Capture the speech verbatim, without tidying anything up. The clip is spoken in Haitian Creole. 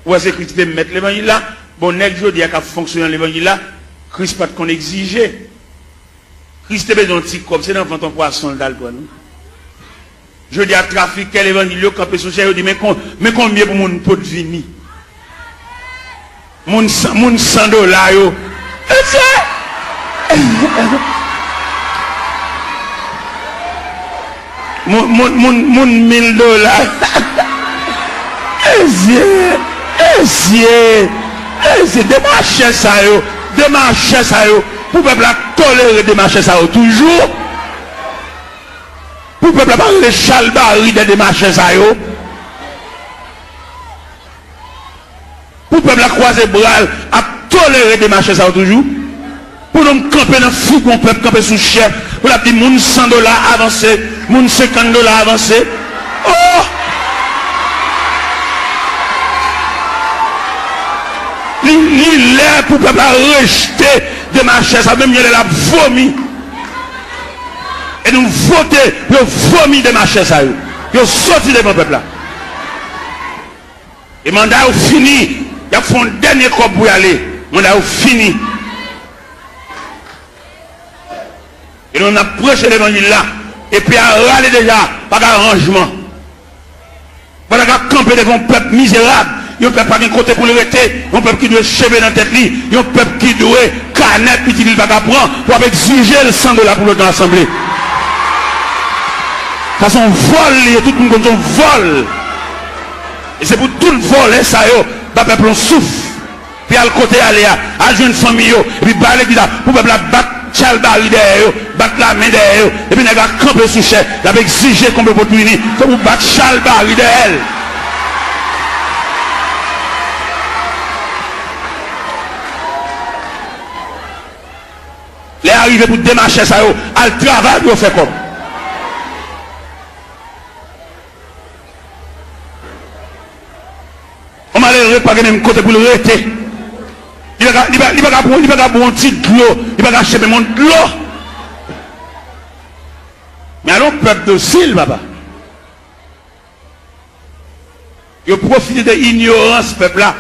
Ou wè se Kris ki te mèt levanjil la. Bon, nèg jodi a k ap fonksyone nan levanjil la, Kris pa t konn egzije. Kris te bezwen yon ti kòb, se nan vant yon pwason l t al pran l. Jodi a, trafikè levanjil yo kanpe sou chè, yo di, men, kon, men konbyen pou moun pot vini. Moun san, moun san dola yo. Mesye! Moun, moun, moun, moun mil dola. Mesye! Mesye! Mesye! Demachè sa yo! Demachè sa yo! Pou pèp la tolere demachè sa yo toujou! Pou pèp la pa rele chalbari dè demachè sa yo! Pou pèp la kwaze bra l, ap tolere demachè sa yo toujou. Pou nonm kanpe nan figi yon pèp, kanpe sou chè, pou l ap di moun san dola avanse, moun senkant dola avanse. Oh! Li, li lè pou pèp la rejte demachè sa, menm jan lè l ap vomi. E nou vote pou yo vomi demachè sa yo. Yo soti devan pèp la. E manda yo fini. Y ap fè yon dènye kòb pou y ale. Manda yo fini. E nou, n ap preche levanjil la. Epi a rale deja, pa gen aranjman. Pandan k ap kanpe devan yon pèp mizerab, yon pèp pa gen kote pou l rete, yon pèp ki dwe cheve nan tèt li, yon pèp ki dwe kanè pitit li l pa ka pran, w ap egzije l san dola pou l nan asanble. Sa se yon vòl li ye, tout moun konn se yon vòl. E se pou tout vòlè sa yo ba pèp la yon souf. Pou y al kote y ale a, al jwenn fanmi yo, epi bay legliz la, pou pèp la bat chalbari dèyè yo, bat lamen dèyè yo, epi nèg la kanpe sou chè, l ap egzije konbyen pot pou vini, se pou bat chalbari dèyè l. Lè a rive pou demachè sa yo al travay pou yo fè kòb. Yon malere pa gen menm kote pou l rete. Li pa ka, li pa, li pa ka pran, li pa ka pran yon ti dlo, li pa ka achte menm yon dlo. Men ale yon pèp dosil, papa. Yo pwofite de inyorans pèp la